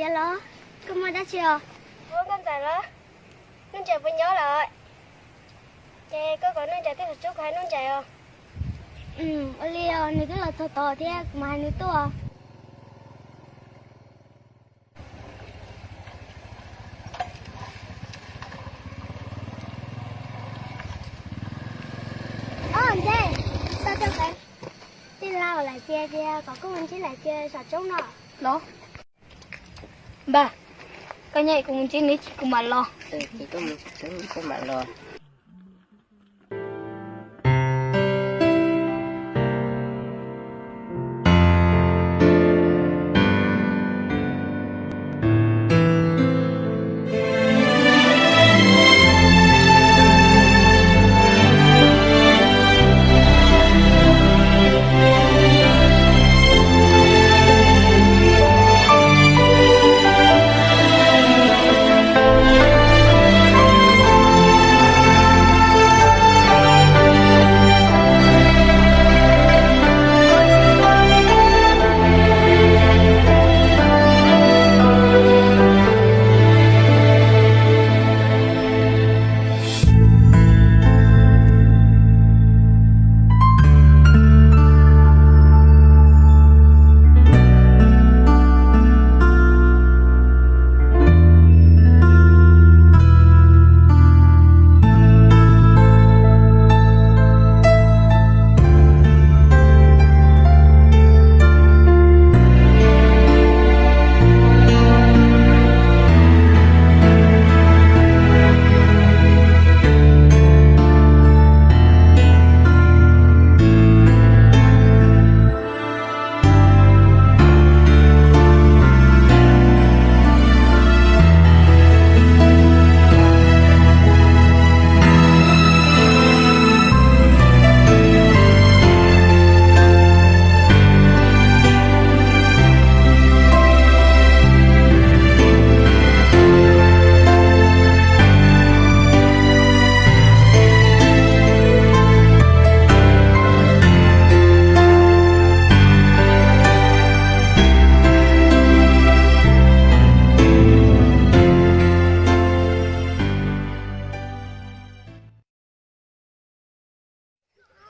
Los, koj muaj dab tsi os? Ua, koj ntxawm los? Nuj Ntsais puas nyob lawm? Ces koj kom Nuj Ntsais tuaj saum tsob kuv hais Nuj Ntsais os. Ua li os, nws twb los txog tod thiab, kuv mam hais nws tuaj. Os, Ntsais, tau coj peb. Tij laug, lawv tias tias kom koj mus ntsib lawv tias saum roob no. Los, npawg, koj nyob, kuv mus ntsib nws ib chim kuv mam los. Koj mam los.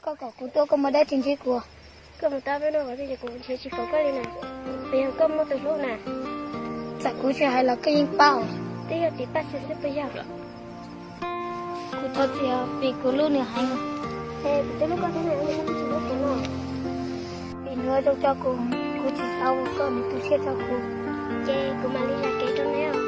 Koj kom kuv tuaj, koj muaj dab tsi ntsib kuv? Koj mus tab peb no, kuv nrhiav tsis pom koj li na. Puas yog koj muaj tus hlub na? Txawm kuv tsis hais los koj yeej paub. Twb yog tim Paj Xwm xwb puas yog? Kuv thov txim vim kuv hlub nws heev. Es kuv twb hlub koj thiab na, ua li koj twb tsis hlub kuv no? Vim nws ua zoo rau kuv, kuv tsis xav ua koj nws tu siab rau kuv. Ces kuv mam li zam kev rau neb os.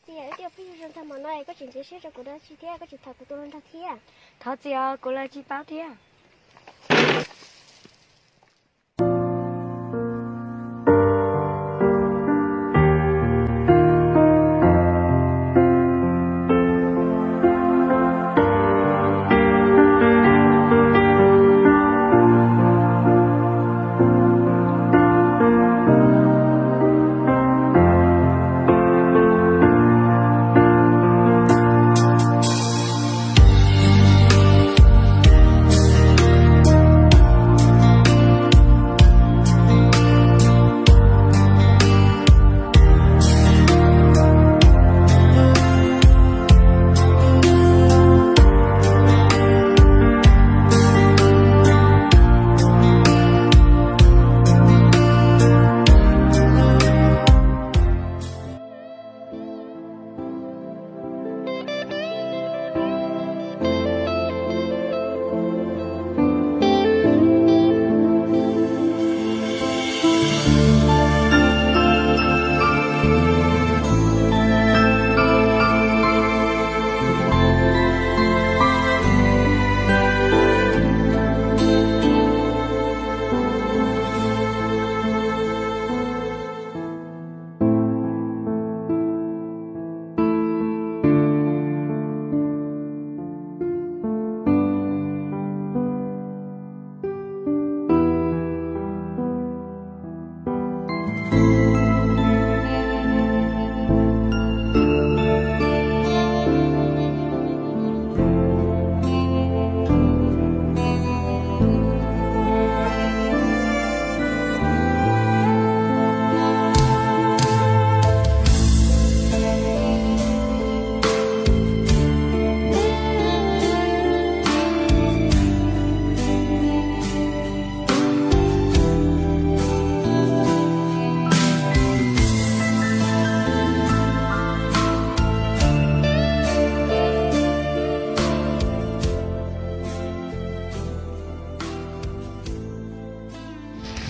Txiv, wb twb ua phooj ywg zoo tag npaum no es koj tseem ntxeev siab rau kuv dab tsi thiab? Koj tseem tham kuv tus hluas nraug thiab? Thov txim os, kuv los tsis paub thiab.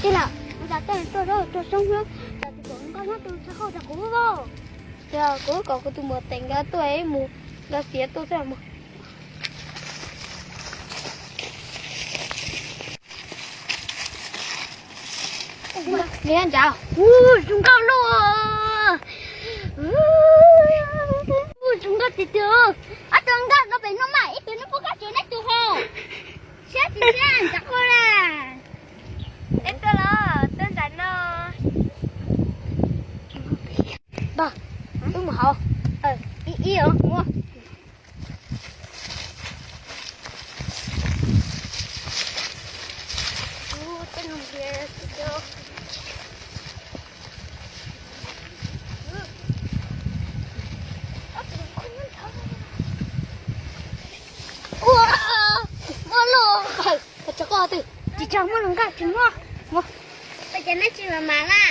Tij laug, ua cas tej tuaj zaub tuaj xyoob xwb, cas tus hluas nkauj nyob tus tshav koj rau kuv ua. Yog kuv kom kuv tus muam teem nkawd tuaj ib mus, nkawd xiav tuaj xwb mas. Nws ntshav, ub, zoo nkauj lauj. Ub, zoo nkauj tiag tiag. Ob tug nkauj no pem no mas ib tug no puab kab tsuas neb tug hos. Siab tsis siab ntshav koj na. Es tuaj los tuaj nram no. Npawg, wb mus hauv. Ib ib os, mus. Ua, ua loj, tsis tso koj twg, tsis tso, muaj hluas nkauj tsis muaj. Ua cas neb tsis mam mam na?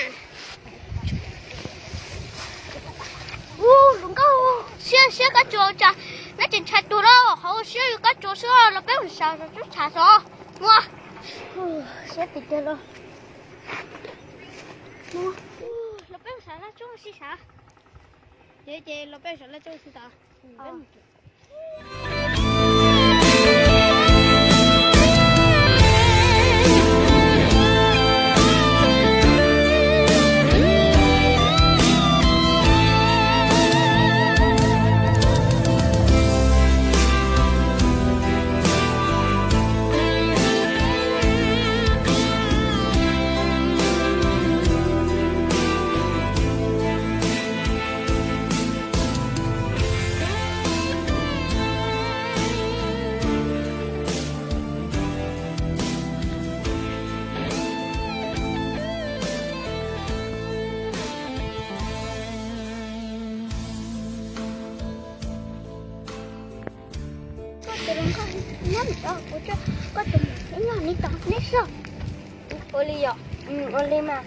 Ub, hluas nkauj, siab siab kab tsuas tsam neb tseem ntshai tuag lauj, hauv siab yus kab tsuas xwb los peb mus sawv tsob tshav xwb. Ua, siab tiag tiag lauj. Los peb mus sawv laj tsoob sib sawv. Ces los peb sawv laj tsoob sib tod. Koj tus hluas nkauj nyob ntawm kuv, koj tus muam nyob li tod neb soj. Ua li yom, ua li mas.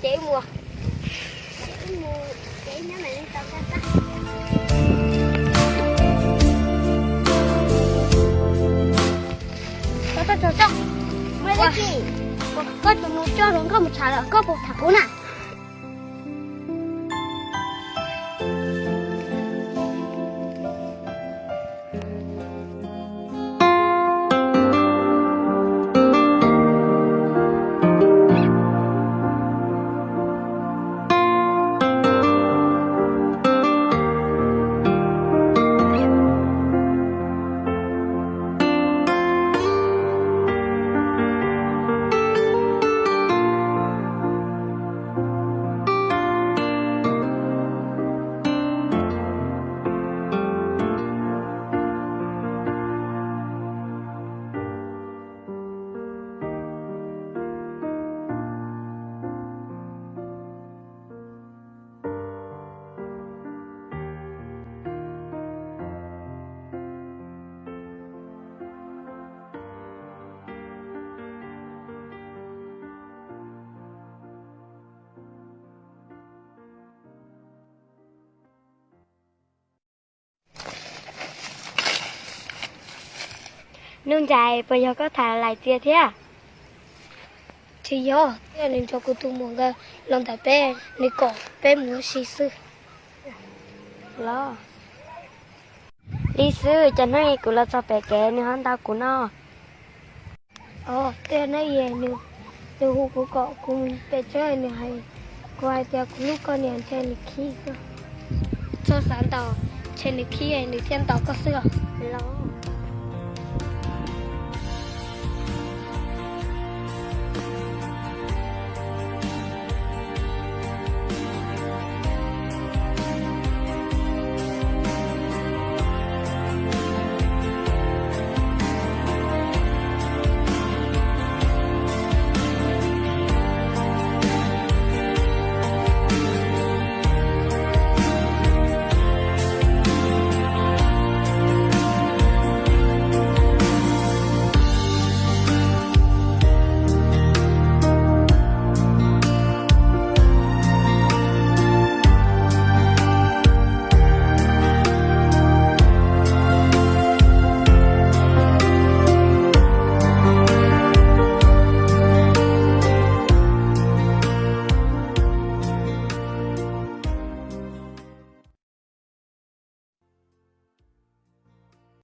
Ces mus, ces nyob ntawm li tod tag tag. Koj tus nus coj hluas nkauj mus tshav lawm, koj puas tham kuv na? Nuj Nrais, puas yog koj tham lais txias thiab? Tsis yog, twb yog nws nrog kuv tus muam nkawd los ntawm peb, nws kom peb mus ua si xwb. Los, li xwb ces hnub ib kuv los txog pem kev nws ho ntaus kuv no. Os, twb yog hnub ib nws hu kuv kom kuv mus pem tsev, nws hais, kuv hais tias kuv hlub koj, nws ntshe nws khib koj. Txhob xav ntau, ntshe nws khib nws thiaj ntaus koj xwb os. Los